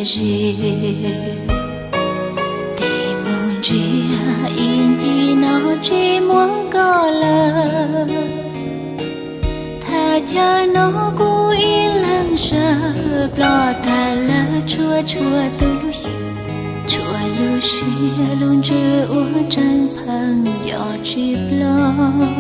Ze, tes mus ntsia ib ncig no tsis muaj koj lawm. Thaj chaw no kuv ib leeg sawv, ploj tag lawm tshuav tshuav tus xyw, tshuav lub siab lub ntsws uas tseem pheej nco tsis ploj.